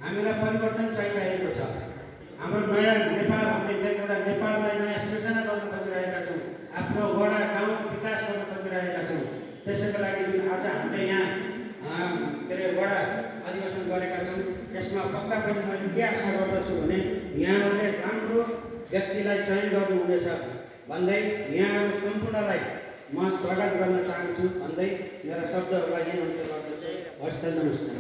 हामीलाई परिवर्तन चाहिरहेको छ। हाम्रो नयाँ नेपाल, हामीले एउटा नेपाललाई नयाँ सृजना गर्न खोजिरहेका छौँ, आफ्नो वडा गाउँ विकास गर्न खोजिरहेका छौँ। त्यसैको लागि जुन आज हामीले यहाँ के अरे वडा अधिवेशन गरेका छौँ, यसमा पक्का पनि मैले के आशा गर्दछु भने यहाँहरूले राम्रो व्यक्तिलाई चयन गर्नुहुनेछ भन्दै यहाँहरू सम्पूर्णलाई म स्वागत गर्न चाहन्छु भन्दै मेरा शब्दहरूलाई यही अन्त्य गर्दछु। हस्त नमस्कार।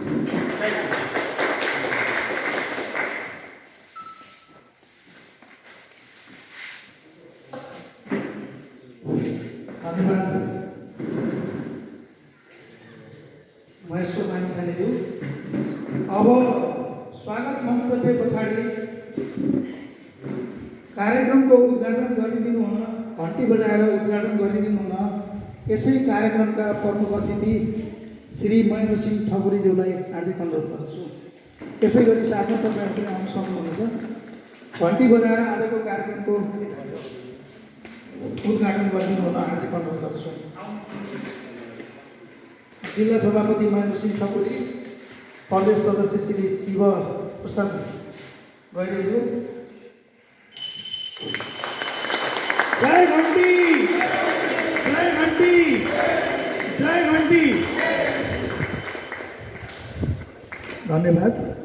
धन्यवाद महेश्वर मानिसानेज्यू। अब स्वागत मन्तव्य पछाडि कार्यक्रमको उद्घाटन गरिदिनु हुन, घन्टी बजाएर उद्घाटन गरिदिनु हुन यसै कार्यक्रमका प्रमुख अतिथि श्री महेन्द्र सिंह ठकुरीज्यूलाई हार्दिक अनुरोध गर्छु। त्यसै गरी साथमा तपाईँहरू पनि आउन सक्नुहुन्छ। घन्टी बजाएर आजको कार्यक्रमको उद्घाटन गरिदिनु हुन हार्दिक अनुरोध गर्छु। जिल्ला सभापति महेन्द्र सिंह ठकुरी, प्रदेश सदस्य श्री शिव प्रसाद गैरेज्यू। जय घन्टी, जय घन्टी, जय घन्टी। धन्यवाद।